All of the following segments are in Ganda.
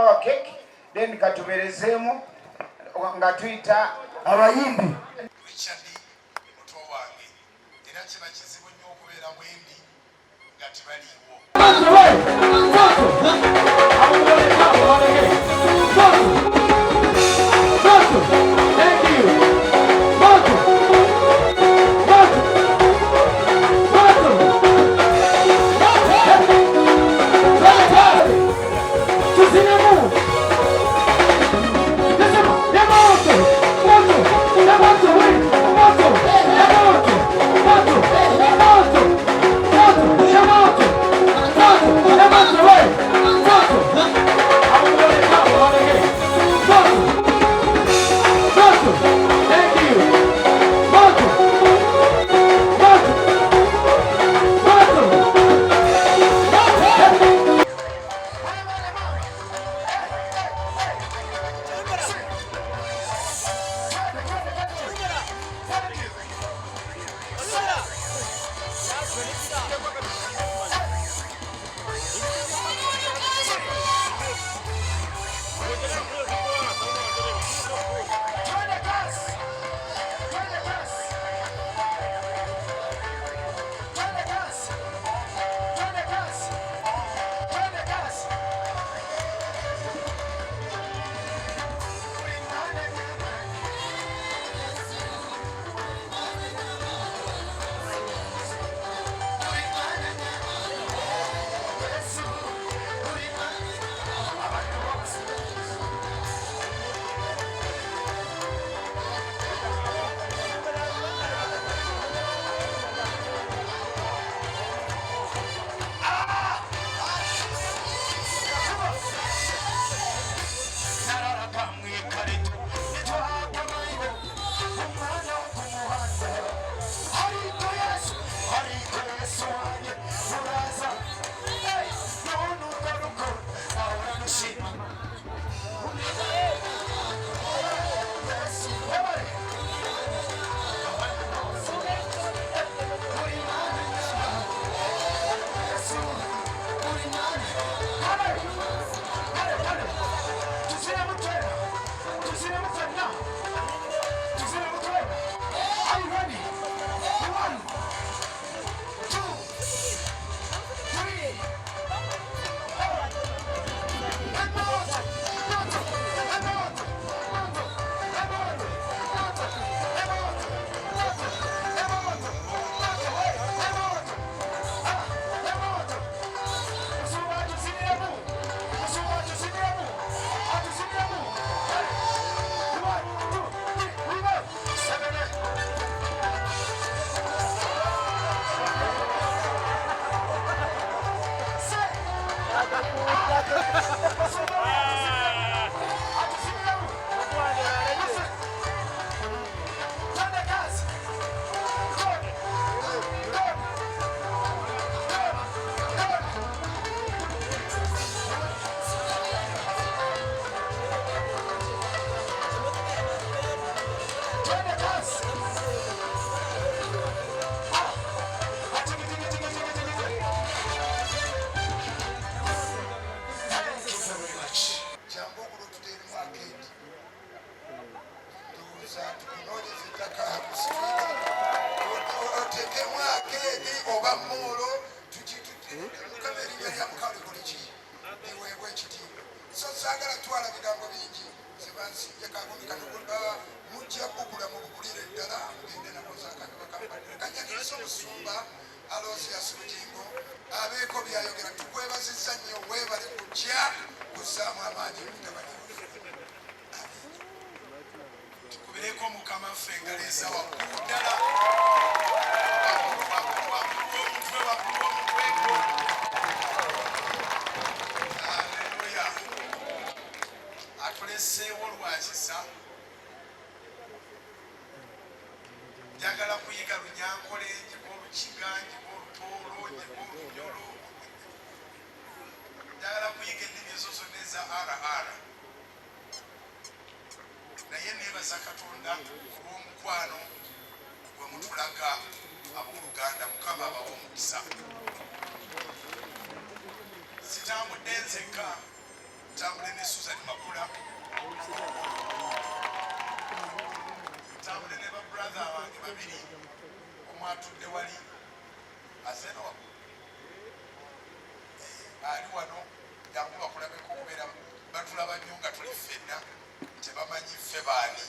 Bawa cake, then katuberezeemu nga tuyita abayimbi. Richard muto wange, era kiba kizibu nnyo okubeera bwendi nga tebaliiwo. Jangu ogula otuteeremu akeedi, ndowooza tukunoonyeza ettaka ku street, oteekemu akeedi oba mall. Mukama, erinnya lya Mukama likole ki? Liweebwa ekitiibwa. So saagala twala bigambo bingi, sebansinje kagundi kano, mujja kugula mubugulire ddala, mugende nakozakange bakampadire. Kanyaniriza omusumba Aloysius Bugingo abeeko byayogera. Tukwebazizza nnyo, weebale kujja kuzzaamu amaanyi mutabani waffe. Tukubireko Mukama ffe engalo eza waggulu ddala, waggulu, waggulu, waggulu w'omutwe, waggulu w'omutwe gwo. Aleluya! Atuleseewo lwakisa. Njagala kuyiga Lunyankole, njiga Olukiga, njiga Olutoolo, njiga Olunyolo. Njagala kuyiga ennimi ezo zonna eza rr. Naye neebaza Katonda olw'omukwano gwe mutulaga abooluganda. Mukama abawa omukisa. Sitambudde nzekka, ntambule ne Susan Makula, ntambule ne ba brother bange babiri, omu atudde wali azeno waggulu, ali wano, jangu bakulabeko, okubeera batulaba nnyo nga tuli ffenna, tebamanyi ffe baani.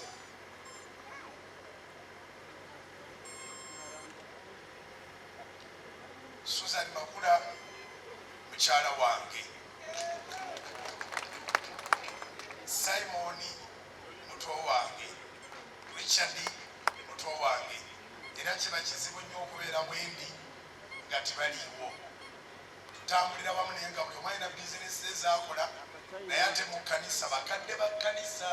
Susan Makula mukyala wange, Simoni muto wange, Richard muto wange, era kiba kizibu nnyo okubeera bwendi nga tebaliiwo. Tutambulira wamu, naye nga buli omu alina bizinesi ze zaakola, naye ate mu kkanisa bakadde ba kkanisa,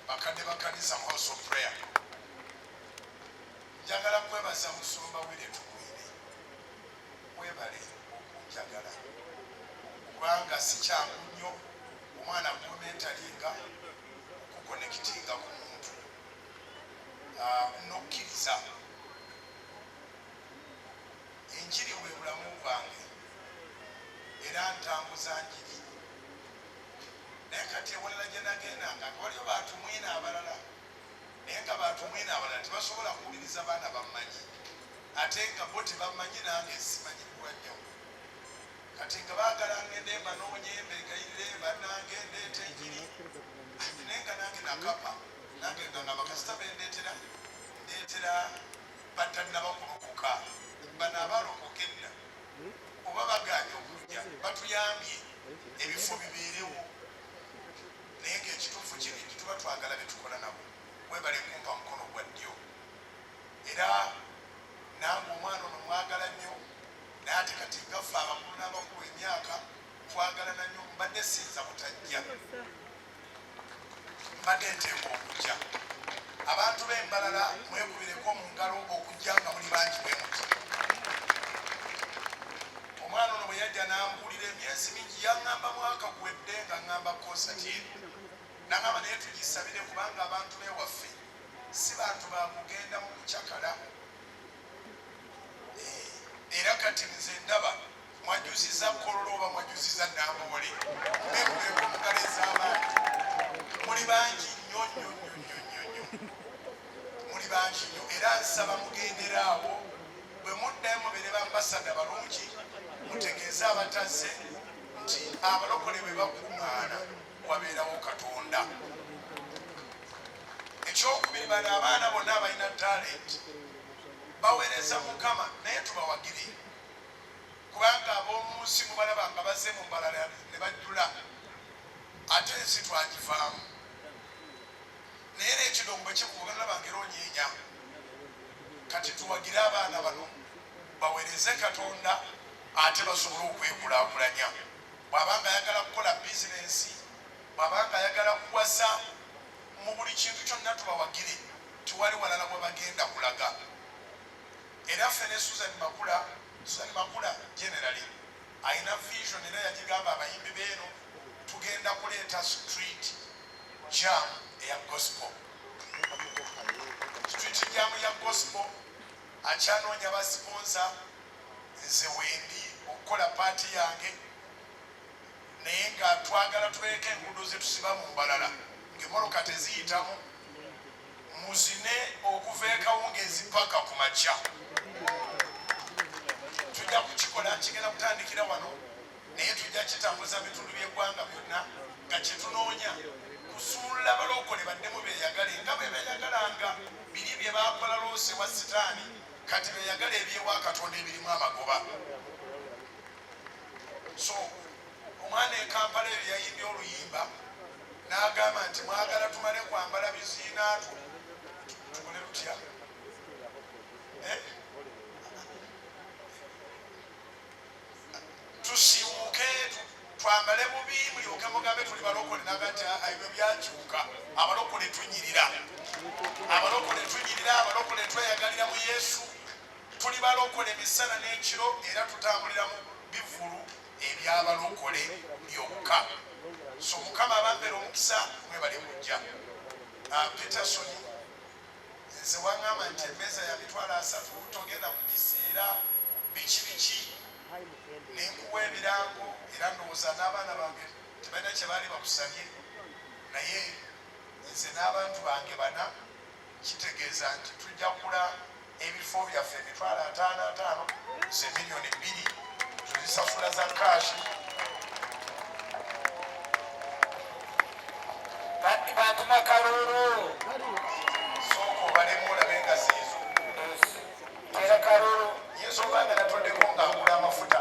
bakadde ba kkanisa mu House of Prayer. Njagala kwebaza musumba Willy Tumwine, webale okunjagala, kubanga si kyangu nnyo omwana gw'omentalinga okuconnectinga ku muntu nokkiriza enjiri. Bwe bulamu bwange era ntambuza njiri, naye kati ewalala gye nagendanga nga waliyo batumwine abalala, naye nga batumwine abalala tebasobola kuwuliriza baana bammanyi, ate nga bo tebammanyi, nange simanyiddwa nnyo. Kati nga baagala ngende mbanoonye, mbegayirire, bannange ndeeta enjiri, naye nga nange nakapa, nange nga ngamba kasita bendeetera, ndeetera batannaba kulokoka. Bano abalokoka edda oba baganye okujja, batuyambye ebifo bibeerewo, naye nga ekituufu kiri nti tuba twagala betukola nabo. Webale kumpa mukono gwa ddyo, era nange omwana ono mwagala nnyo, naye ate kati ngaffe abakulu n'abakulu emyaka twagalana nnyo. Mbadde siyinza butajja, mbadde nteekwa okujja. Abantu b'Embalala, mwekubireko mu ngalo okujja nga muli bangi bwe muti. Omwana ono bwe yajja n'ambuulira emyezi mingi, yaŋŋamba mwaka guwedde nga ŋŋamba concert eno, naŋŋamba naye tugisabire kubanga abantu b'ewaffe si bantu bakugenda mu kucakala. Era kati nze ndaba mwajjuziza Kololo oba mwajjuziza Namboole. Mwekubireko mu ngalo ez'abantu, muli bangi nnyo nnyo nnyo nnyo nnyo nnyo, muli bangi nnyo, era nsaba mugendere awo. Bwe muddayo mubeere ba ambassador balungi, mutegeeze abatazze nti abalokole bwe bakuŋŋaana wabeerawo Katonda. Ekyokubiri, bano abaana bonna abalina talent baweereza Mukama, naye tubawagire, kubanga ab'omu nsi mubalaba nga bazze mu Mbalala ne bajjula, ate ensi twagivaamu. Naye era ekidongo bwe kikuba balaba nga era onyeenya. Kati tuwagire abaana bano baweereze Katonda, ate basobole okwekulaakulanya. Bw'abanga ayagala kukola bizinensi, bw'abanga ayagala kuwasa, mu buli kintu kyonna tubawagire, tiwali walala bwe bagenda kulaga. Era ffe ne Susan Makula, Susan Makula generally alina vision, era yagigamba abayimbi beeno, tugenda kuleeta street jam eya gospel, street jam ya gospel. Akyanoonya ba sponsor, nze wendi okukola part yange, naye nga twagala tubeereko enguudo zetusiba mu Mbalala nga emmotoka teziyitamu, muzine okuva ekawungeezi paka ku makya. Tujja kukikola, kigenda kutandikira wano, naye tujja kitambuza bitundu by'eggwanga byonna, nga kyetunoonya kusumulula balokole baddemu beeyagale nga bwe beeyagalanga biri bye bakola loose wa Sitaani. Kati beeyagala ebyewa Katonda ebirimu amagoba. So omwana e Kampala eyo yayimbye oluyimba n'agamba nti mwagala tumale kwambala biziinaatu, tukole tutya? Eh? Tusiiwuuke, twambale bubi, mulyoke mugambe tuli balokole. Naga nti, "Ah, ebyo byakyuka, abalokole tunyirira, abalokole tunyirira, abalokole tweyagalira mu Yesu, tuli balokole emisana n'ekiro, era tutambulira mu bivulu ebyabalokole byokka." So Mukama abambeera omukisa, mwebale kujja. Ah, Peterson, nze waŋŋamba nti emmeeza ya 300,000, togenda kugiseera, biki biki, nenkuwa ebirango, era ndowooza n'abaana bange tebalina. kye baali bakusabye, naye nze n'abantu bange bana kitegeeza nti tujja kugula ebifo byaffe 550,000, ze 2 million, tuzisasula za cash. Batuma kalulu. Sooka obalemu olabe nga ziizo. Tera kalulu. Yinza oba nga natoddeko nga ngula amafuta.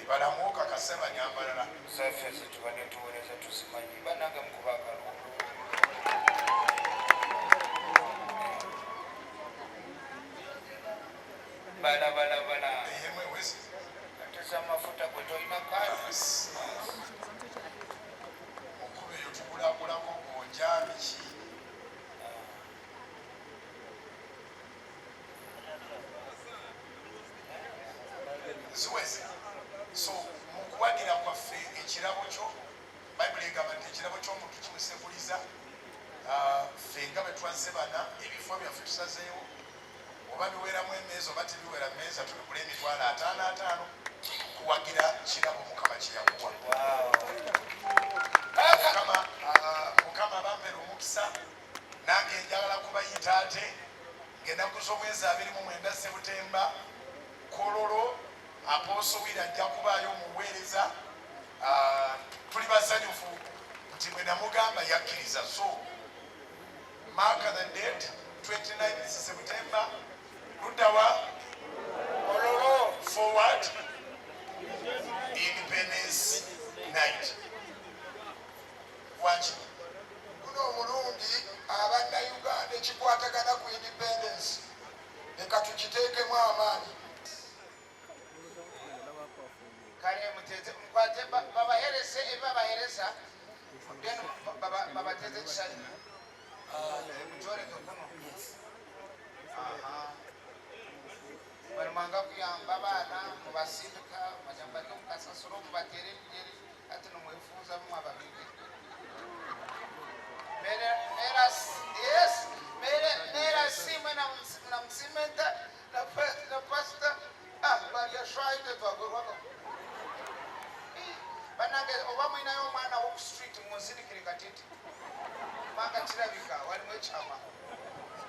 Balamu okakase banyambalala. Zaffe zetubadde tuweereza tuzimanyi. Bannange, mukuba akalulu. Bala bala bala. Eyemu eweze. Ateza amafuta gwe tolina kaadi. Mukuba eyo tugulagulako gonja biki. Ziweze. So mu kuwagira kwaffe ekirabo kyo, Bayibuli egamba nti ekirabo ky'omuntu kimusekuliza. Ah, ffe nga bwe twazze bana, ebifo byaffe tusazeewo oba biweramu emmeeza oba tebiwera mmeeza, tubigule 550,000 kuwagira kirabo Mukama kye yakuwa. Mukama, ah, Mukama bampeera omukisa. Nange njagala kubayita ate ng'ennaku z'omwezi 29 Sebutemba, Kololo, Apostle Wira ajja kubaayo omuweereza. Ah, tuli basanyufu nti bwe namugamba yakkiriza. So mark the date, 29 September, luddawa? Kololo. Forward Independence Night. Waki? Guno omulundi Abannayuganda ekikwatagana ku independence leka tukiteekemu amaanyi. Kale muteze, mukwate, babahereze ebibabahereza, then babateze ekisali mukyoleke kuno. Aha. Bali mwanga kuyamba abaana, mubasindika majamba bali omukasasiro, mubatere ebigere, ati nomwefuuza mumwababige. Yes, mera simwe na msimenta na pasita, ah, balya shwaite twagorwako. Banange, oba mwinayo omwana woku street, munzindikire katiti, kubanga kirabika walimu ekyama.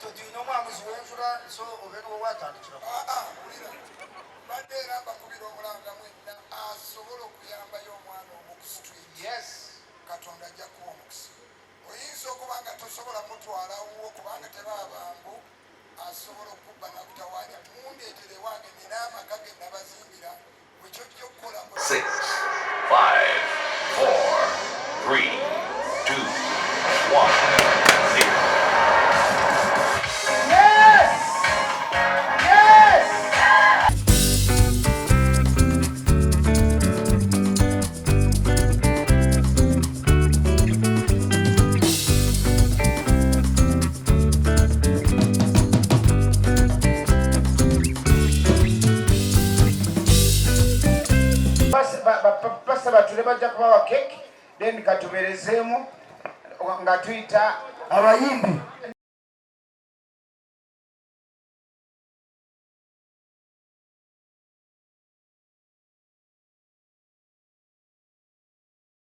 Tulina omwamuzi w'enjula, so obe niwe watandikira. Aa, wulira, mbadde era mbakubira omulanga mwenna asobola okuyambayo omwana omu ku street. Katonda ajja kuwa omukisa. Oyinza okuba nga tosobola mutwala wuwo kubanga tebaba bangu, asobola okubba nakutawaanya. Mundeetere wange, nina amaka ge nabazimbira bwekyojja okukola. Six, five, four, three, two, one, zero. Yes. Pasita batule, bajja kubawa cake, then katuberezeemu nga tuyita abayimbi.